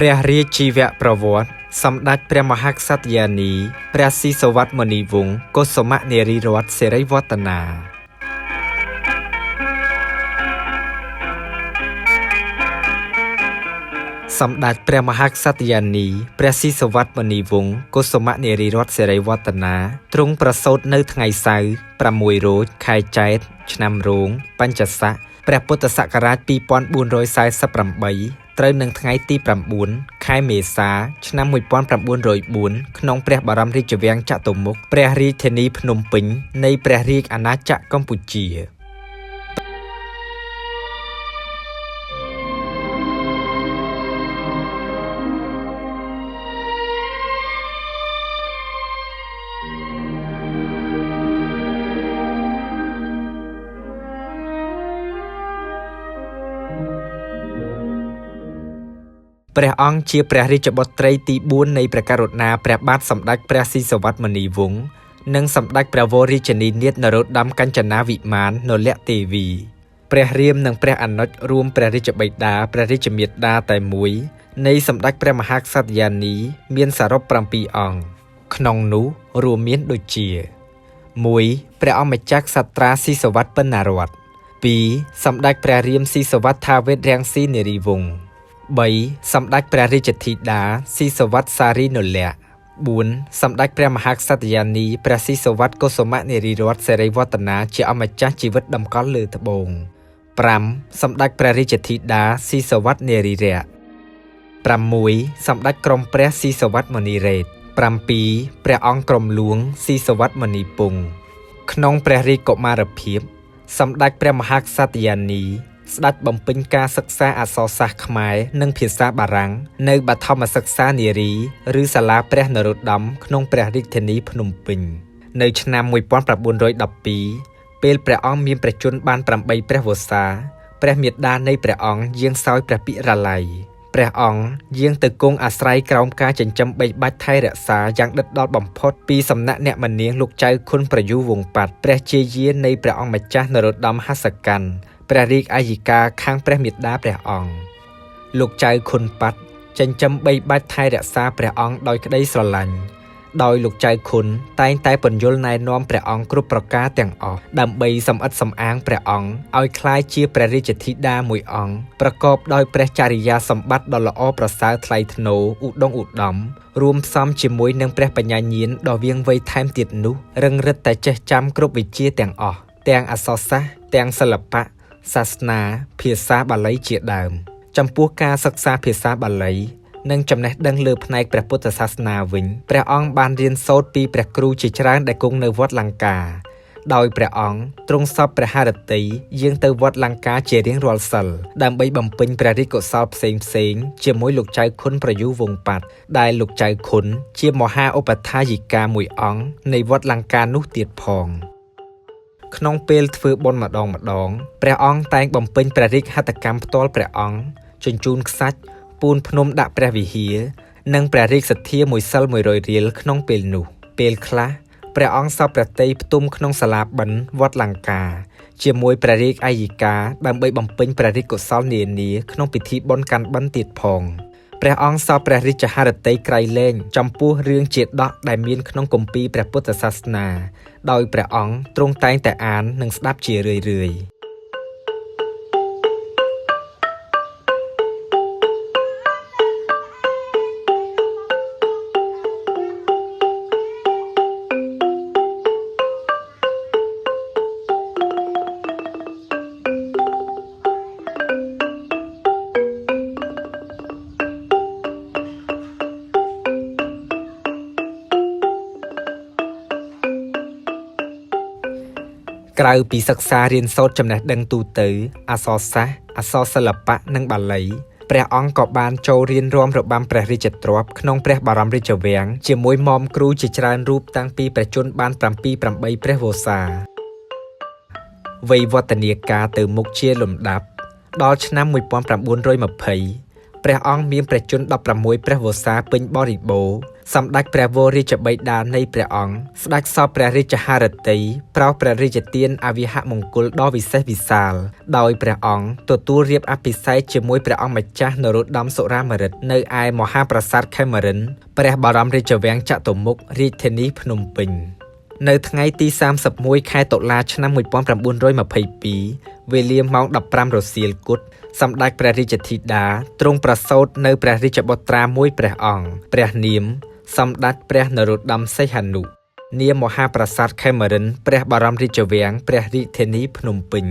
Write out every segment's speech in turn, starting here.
ព្រះរាជជីវប្រវត្តិសម្ដេចព្រះមហាក្សត្រិយានីព្រះស៊ីសុវត្ថិមុនីវង្សកុសុមនារីរតន៍សិរីវឌ្ឍនាសម្ដេចព្រះមហាក្សត្រិយានីព្រះស៊ីសុវត្ថិមុនីវង្សកុសុមនារីរតន៍សិរីវឌ្ឍនាទ្រង់ប្រសូតនៅថ្ងៃសៅរ៍6រោចខែចែត្រឆ្នាំរោងបញ្ចស័កព្រះពុទ្ធសករាជ2448ត្រូវនឹងថ្ងៃទី9ខែមេសាឆ្នាំ1904ក្នុងព្រះបរមរាជវាំងចតុមុខព្រះរាជធានីភ្នំពេញនៃព្រះរាជអាណាចក្រកម្ពុជាព្រះអង្គជាព្រះរាជបុត្រីទី4នៃព្រះករុណាព្រះបាទសម្ដេចព្រះស៊ីសុវត្ថិមុនីវង្សនិងសម្ដេចព្រះវររាជនីនាថនរោត្តមកញ្ចនាវិមាននលទេវីព្រះរាមនិងព្រះអនុជរួមព្រះរាជបិតាព្រះរាជមាតាតែមួយនៃសម្ដេចព្រះមហាក្សត្រិយានីមានសរុប7អង្គក្នុងនោះរួមមានដូចជា1ព្រះអង្គម្ចាស់ក្សត្រាស៊ីសុវត្ថិពិណ្ណារតន៍2សម្ដេចព្រះរាមស៊ីសុវត្ថិថាវេតរាំងស៊ីនារីវង្ស3សម្ដេចព្រះរាជធីតាស៊ីសុវត្ថិសារីនលៈ4សម្ដេចព្រះមហាក្សត្រិយានីព្រះស៊ីសុវត្ថិកុសុមនារីរតន៍សិរីវឌ្ឍនាជាអម្ចាស់ជីវិតតម្កល់លើត្បូង5សម្ដេចព្រះរាជធីតាស៊ីសុវត្ថិនារីរៈ6សម្ដេចក្រុមព្រះស៊ីសុវត្ថិមុនីរ៉េត7ព្រះអង្គក្រុមហ្លួងស៊ីសុវត្ថិមុនីពង្សក្នុងព្រះរាជកុមារភាពសម្ដេចព្រះមហាក្សត្រិយានីស្ដេចបំពេញការសិក្សាអក្សរសាស្ត្រខ្មែរនិងភាសាបារាំងនៅបឋមសិក្សានារីឬសាលាព្រះនរោត្តមក្នុងព្រះរាជធានីភ្នំពេញនៅឆ្នាំ1912ពេលព្រះអង្គមានព្រះជន្មបាន8ព្រះវស្សាព្រះមាតានៃព្រះអង្គយាងសោយព្រះពិរាល័យព្រះអង្គយាងទៅគង់អាស្រ័យក្រោមការចិញ្ចឹមបីបាច់ថែរក្សាយ៉ាងដិតដល់បំផុតពីសំណាក់អ្នកម្នាងលោកចៅខុនប្រយុវង្សប៉ាត់ព្រះជាយានៃព្រះអង្គម្ចាស់នរោត្តមហសកាន់ព្រះរាជអាយិកាខាងព្រះមាតាព្រះអង្គលោកចៅខុនប៉ាត់ចិញ្ចឹមបីបាច់ថែរក្សាព្រះអង្គដោយក្តីស្រឡាញ់ដោយលោកចៅខុនតែងតែពន្យល់ណែនាំព្រះអង្គគ្រប់ប្រការទាំងអស់ដើម្បីសម្អិតសម្អាងព្រះអង្គឲ្យក្លាយជាព្រះរាជធីតាមួយអង្គប្រកបដោយព្រះចរិយាសម្បត្តិដ៏ល្អប្រសើរថ្លៃថ្នូរឧត្តមឧត្តមរួមផ្សំជាមួយនឹងព្រះបញ្ញាញាណដ៏វាងវៃថែមទៀតនោះរឹងរិតតែចេះចាំគ្រប់វិជ្ជាទាំងអស់ទាំងអក្សរសាស្ត្រទាំងសិល្បៈសាសនាភាសាបាលីជាដើមចំពោះការសិក្សាភាសាបាលីនិងចំណេះដឹងលើផ្នែកព្រះពុទ្ធសាសនាវិញព្រះអង្គបានរៀនសូត្រពីព្រះគ្រូជាច្រើនដែលគង់នៅវត្តលង្កាដោយព្រះអង្គទ្រង់សពព្រះហឫទ័យយាងទៅវត្តលង្កាជារៀងរាល់សិលដើម្បីបំពេញព្រះរាជកុសលផ្សេងៗជាមួយលោកចៅខុនប្រយុវង្សប៉ាត់ដែលលោកចៅខុនជាមហាឧបដ្ឋាយិកាមួយអង្គនៃវត្តលង្កានោះទៀតផងក្នុងពេលធ្វើបុណ្យម្ដងព្រះអង្គតែងបំពេញព្រះរាជហត្ថកម្មផ្ទាល់ព្រះអង្គជញ្ជូនខ្សាច់ពូនភ្នំដាក់ព្រះវិហារនិងព្រះរាជសទ្ធាមួយសិល100រៀលក្នុងពេលនោះពេលខ្លះព្រះអង្គសពព្រះទ័យផ្ទុំក្នុងសាលាបិណ្ឌវត្តលង្កាជាមួយព្រះរាជអាយិកាដើម្បីបំពេញព្រះរាជកុសលនានាក្នុងពិធីបុណ្យកាន់បិណ្ឌទៀតផងព្រះអង្គសពព្រះរាជហឫទ័យក្រៃលែងចំពោះរឿងជាដកដែលមានក្នុងគម្ពីរព្រះពុទ្ធសាសនាដោយព្រះអង្គទ្រង់តែងតែអាននិងស្ដាប់ជារឿយៗក្រៅពីសិក្សារៀនសូត្រចំណេះដឹងទូទៅអក្សរសាស្ត្រអក្សរសិល្បៈនិងបាលីព្រះអង្គក៏បានចូលរៀនរាំរបាំព្រះរាជទ្រព្យក្នុងព្រះបរមរាជវាំងជាមួយម៉មគ្រូជាច្រើនរូបតាំងពីព្រះជន្មបាន7 8ព្រះវស្សាវ័យវឌ្ឍនាការទៅមុខជាលំដាប់ដល់ឆ្នាំ1920ព្រះអង្គមានព្រះជន្ម16ព្រះវស្សាពេញបរិបូរណ៍ សម្ដេចព្រះវររាជបិតានៃព្រះអង្គស្ដេចសពព្រះរាជហឫទ័យប្រោសព្រះរាជទានអវិហមង្គលដ៏វិសេសវិសាលដោយព្រះអង្គទទួលរៀបអភិសេកជាមួយព្រះអង្គម្ចាស់នរោត្តមសុរាម្រិតនៅឯមហាប្រាសាទខេមរិន្ទព្រះបរមរាជវាំងចតុមុខរាជធានីភ្នំពេញនៅថ្ងៃទី31ខែតុលាឆ្នាំ1922វេលាម៉ោង15រសៀលគត់សម្ដេចព្រះរាជធីតាទ្រង់ប្រសូតនៅព្រះរាជបុត្រាមួយព្រះអង្គព្រះនាមសម្ដេចព្រះនរោត្តមសីហនុនាមហាប្រាសាទខេមរិន្ទព្រះបរមរាជវាំងព្រះរាជធានីភ្នំពេញ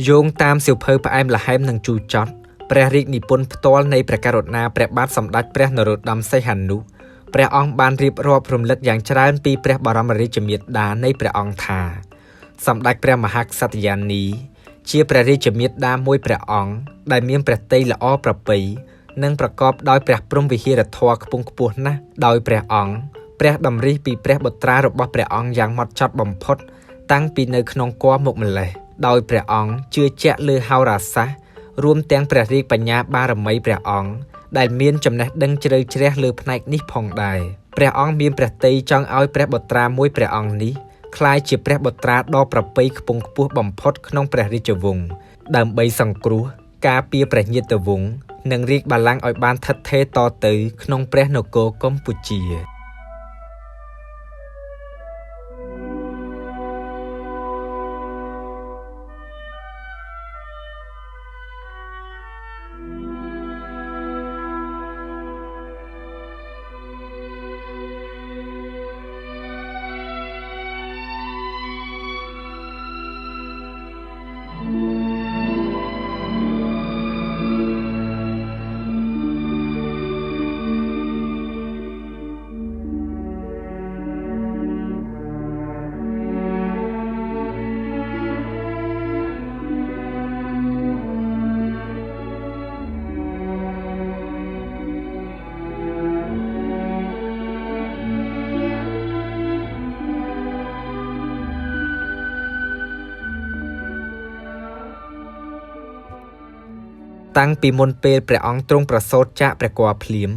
យោងតាមសៀវភៅផ្អែមល្ហែមនិងជូរចត់ព្រះរាជនិពន្ធផ្ទាល់នៃព្រះករុណាព្រះបាទសម្ដេចព្រះនរោត្តមសីហនុព្រះអង្គបានរៀបរាប់រំលឹកយ៉ាងច្រើនពីព្រះបរមរាជមាតានៃព្រះអង្គថាសម្ដេចព្រះមហាក្សត្រយានីជាព្រះរាជមាតាមួយព្រះអង្គដែលមានព្រះទ័យល្អប្រពៃនិងប្រកបដោយព្រះព្រហ្មវិហារធម៌ខ្ពង់ខ្ពស់ណាស់ដោយព្រះអង្គព្រះតម្រិះពីព្រះបុត្រារបស់ព្រះអង្គយ៉ាងម៉ត់ចត់បំផុតតាំងពីនៅក្នុងគភ៌មកម្លេះដោយព្រះអង្គជឿជាក់លើហោរាសាស្ត្ររួមទាំងព្រះរាជបញ្ញាបារមីព្រះអង្គដែលមានចំណេះដឹងជ្រៅជ្រះលើផ្នែកនេះផងដែរព្រះអង្គមានព្រះទ័យចង់ឲ្យព្រះបុត្រាមួយព្រះអង្គនេះក្លាយជាព្រះបុត្រាដ៏ប្រពៃខ្ពង់ខ្ពស់បំផុតក្នុងព្រះរាជវង្សដើម្បីសង្គ្រោះការពារព្រះញាតិវង្សនិងរាជបល្ល័ង្កឲ្យបានឋិតថេរតទៅក្នុងព្រះនគរកម្ពុជាតាំងពីមុនពេលព្រះអង្គទ្រង់ប្រសូតចាកព្រះគភ៌ភ្លាម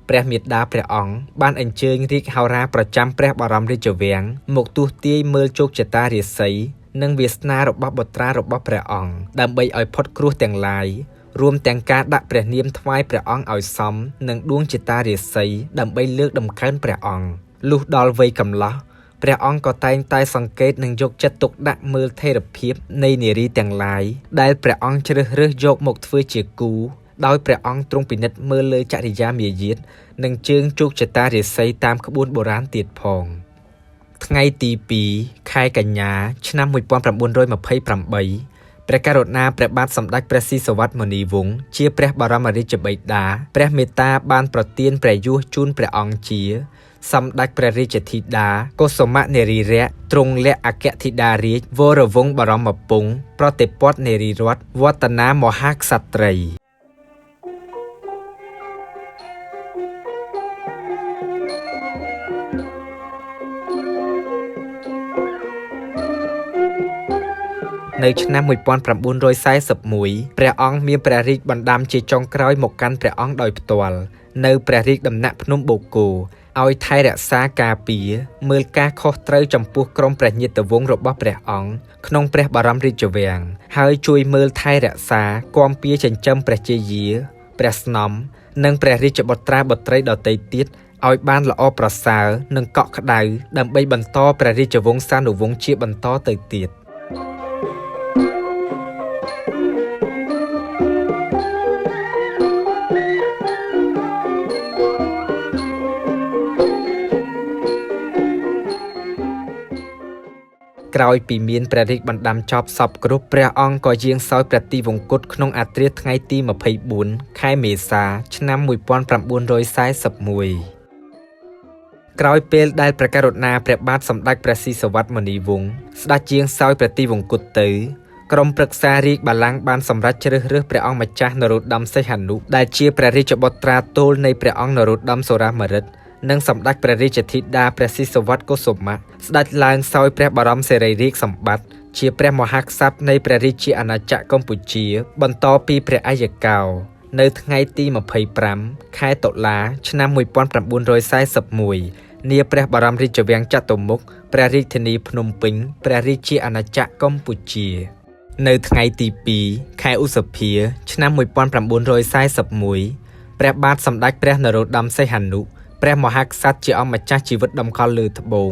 ព្រះមាតាព្រះអង្គបានអញ្ជើញរាជហោរាប្រចាំព្រះបរមរាជវាំងមកទស្សន៍ទាយមើលជោគជតារាសីនិងវាសនារបស់បុត្រារបស់ព្រះអង្គដើម្បីឲ្យផុតគ្រោះទាំងឡាយរួមទាំងការដាក់ព្រះនាមថ្វាយព្រះអង្គឲ្យសមនឹងដួងជតារាសីដើម្បីលើកតម្កើងព្រះអង្គលុះដល់វ័យកំឡោះព្រះអង្គក៏តែងតែសង្កេតនិងយកចិត្តទុកដាក់មើលថេរភាពនៃនារីទាំងឡាយដែលព្រះអង្គជ្រើសរើសយកមកធ្វើជាគូដោយព្រះអង្គទ្រង់ពិនិត្យមើលលើចរិយាមាយាទនិងជើងជោគជតារាសីតាមក្បួនបុរាណទៀតផងថ្ងៃទី2ខែកញ្ញាឆ្នាំ1928ព្រះករុណាព្រះបាទសម្ដេចព្រះស៊ីសុវត្ថិមុនីវង្សជាព្រះបរមរាជបិតាព្រះមេត្តាបានប្រទានព្រះយុសជូនព្រះអង្គជាសម្ដេចព្រះរាជធីតាកុសុមនារីរៈទ្រង់លក្ខអគ្គធីតារាជវរវង្សបរមពង្សប្រតិពត្តិនារីរតវឌ្ឍនាមហាក្សត្រីនៅឆ្នាំ1941ព្រះអង្គមានព្រះរាជបណ្ដាំជាចុងក្រោយមកកាន់ព្រះអង្គដោយផ្ទាល់នៅព្រះរាជដំណាក់ភ្នំបូកគោឲ្យថែរក្សាការពារមើលការខុសត្រូវចំពោះក្រុមព្រះញាតិវង្សរបស់ព្រះអង្គក្នុងព្រះបរមរាជវាំងហើយជួយមើលថែរក្សាគាំពារចិញ្ចឹមព្រះជាយាព្រះស្នំនិងព្រះរាជបុត្រាបុត្រីដទៃទៀតឲ្យបានល្អប្រសើរនិងកក់ក្ដៅដើម្បីបន្តព្រះរាជវង្សានុវង្សជាបន្តទៅទៀតក្រោយពីមានព្រះរាជបណ្ដាំចប់សពគ្រប់ព្រះអង្គក៏យាងសោយព្រះទីវង្គតក្នុងអាធ្រាត្រថ្ងៃទី24ខែមេសាឆ្នាំ1941ក្រោយពេលដែលព្រះករុណាព្រះបាទសម្ដេចព្រះស៊ីសុវត្ថិមុនីវង្សស្ដេចយាងសោយព្រះទីវង្គតទៅក្រុមប្រឹក្សារាជបល្ល័ង្កបានសម្រេចជ្រើសរើសព្រះអង្គម្ចាស់នរោត្តមសីហនុដែលជាព្រះរាជបុត្រាទោលនៃព្រះអង្គនរោត្តមសុរាម្រិតនិងសម្ដេចព្រះរាជធីតាព្រះស៊ីសុវត្ថិកុសុមៈស្ដេចឡើងសោយព្រះបរមសិរីរាជសម្បត្តិជាព្រះមហាក្សត្រនៃព្រះរាជាអាណាចក្រកម្ពុជាបន្តពីព្រះអយ្យកោ នៅថ្ងៃទី25ខែតុលាឆ្នាំ1941នាព្រះបរមរាជវាំងចតុមុខព្រះរាជធានីភ្នំពេញព្រះរាជាអាណាចក្រកម្ពុជានៅថ្ងៃទី2ខែឧសភាឆ្នាំ1941ព្រះបាទសម្ដេចព្រះនរោត្តមសីហនុព្រះមហាក្សត្រជាអម្ចាស់ជីវិតតម្កល់លើត្បូង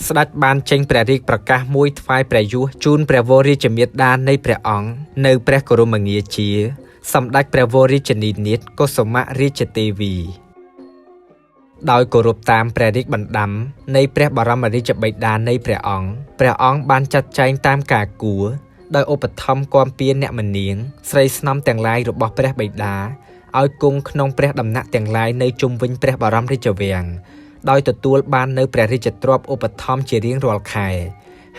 ស្ដេចបានចេញព្រះរាជប្រកាសមួយថ្វាយព្រះយុសជូនព្រះវររាជមាតានៃព្រះអង្គនៅព្រះគោរមងារជាសម្ដេចព្រះវររាជនីនាថកុសុមរាជទេវីដោយគោរពតាមព្រះរាជបណ្ដាំនៃព្រះបរមរាជបិតានៃព្រះអង្គព្រះអង្គបានចាត់ចែងតាមការគួរដោយឧបត្ថម្ភគាំពៀអ្នកមនាងស្រីស្នំទាំងឡាយរបស់ព្រះបិតាឲ្យគង់ក្នុងព្រះដំណាក់ទាំងឡាយនៅជុំវិញព្រះបរមរាជវាំងដោយទទួលបាននៅព្រះរាជទ្រព្យឧបត្ថម្ភជារៀងរាល់ខែ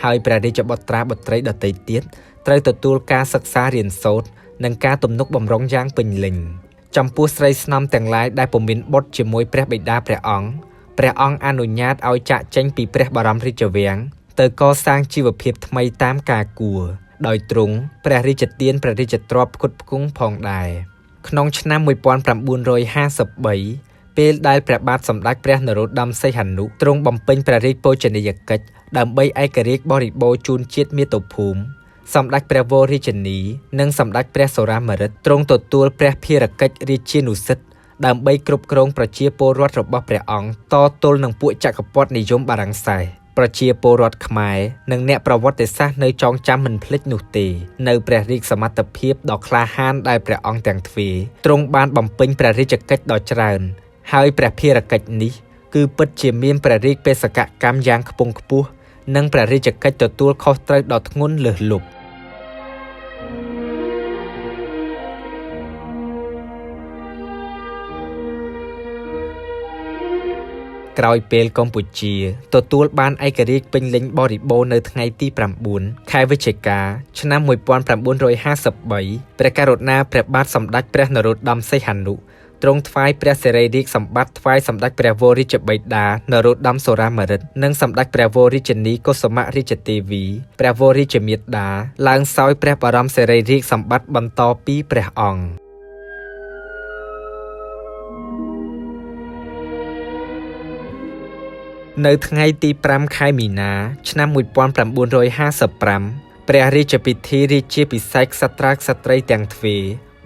ហើយព្រះរាជបុត្រាបុត្រីដទៃទៀតត្រូវទទួលការសិក្សារៀនសូត្រនិងការទំនុកបំរុងយ៉ាងពេញលេញចំពោះស្រីស្នំទាំងឡាយដែលពុំមានបុត្រជាមួយព្រះបិតាព្រះអង្គព្រះអង្គអនុញ្ញាតឲ្យចាកចេញពីព្រះបរមរាជវាំងទៅកសាងជីវភាពថ្មីតាមការគួរដោយទ្រង់ព្រះរាជទានព្រះរាជទ្រព្យផ្គត់ផ្គង់ផងដែរក្នុងឆ្នាំ1953ពេលដែលព្រះបាទសម្ដេចព្រះនរោត្តមសីហនុទ្រង់បំពេញព្រះរាជបូជនីយកិច្ចដើម្បីឯករាជ្យបរិបូរណ៍ជូនជាតិមាតុភូមិសម្ដេចព្រះវររាជនីនិងសម្ដេចព្រះសុរាម្រិតទ្រង់ទទួលព្រះភារកិច្ចរាជានុសិទ្ធដើម្បីគ្រប់គ្រងប្រជាពលរដ្ឋរបស់ព្រះអង្គតទល់នឹងពួកចក្រពត្តិនិយមបារាំងសេសប្រជាពលរដ្ឋខ្មែរនិងអ្នកប្រវត្តិសាស្ត្រនៅចងចាំមិនភ្លេចនោះទេនៅព្រះរាជសមត្ថភាពដ៏ក្លាហានដែលព្រះអង្គទាំងទ្វេទ្រង់បានបំពេញព្រះរាជកិច្ចដ៏ច្រើនហើយព្រះភារកិច្ចនេះគឺពិតជាមានព្រះរាជបេសកកម្មយ៉ាងខ្ពង់ខ្ពស់និងព្រះរាជកិច្ចទទួលខុសត្រូវដ៏ធ្ងន់លើសលប់ក្រោយពេលកម្ពុជាទទួលបានឯករាជ្យពេញលេញបរិបូរណ៍នៅថ្ងៃទី9ខែវិច្ឆិកាឆ្នាំ1953ព្រះករុណាព្រះបាទសម្ដេចព្រះនរោត្តមសីហនុទ្រង់ថ្វាយព្រះសិរីរាជសម្បត្តិថ្វាយសម្ដេចព្រះវររាជបិតានរោត្តមសុរាម្រិតនិងសម្ដេចព្រះវររាជនីកុសុមរាជទេវីព្រះវររាជមាតាឡើងសោយព្រះបរមសិរីរាជសម្បត្តិបន្តពីព្រះអង្គនៅថ្ងៃទី5ខែមីនាឆ្នាំ1955ព្រះរាជពិធីរាជាភិសេកក្សត្រាក្សត្រីទាំងទ្វេ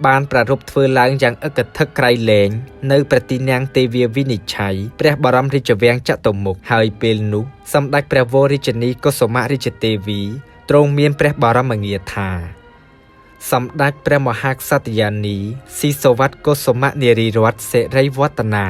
បានប្រារព្ធធ្វើឡើងយ៉ាងអឹកធឹកក្រៃលែងនៅព្រះទីនាំងទេវាវិនិច្ឆ័យព្រះបរមរាជវាំងចតុមុខហើយពេលនោះសម្ដេចព្រះវររាជនីកុសុមរាជទេវីទ្រង់មានព្រះបរមងារថាសម្ដេចព្រះមហាក្សត្រយានីស៊ីសុវត្ថិកុសុមនារីរតសិរីវឌ្ឍនា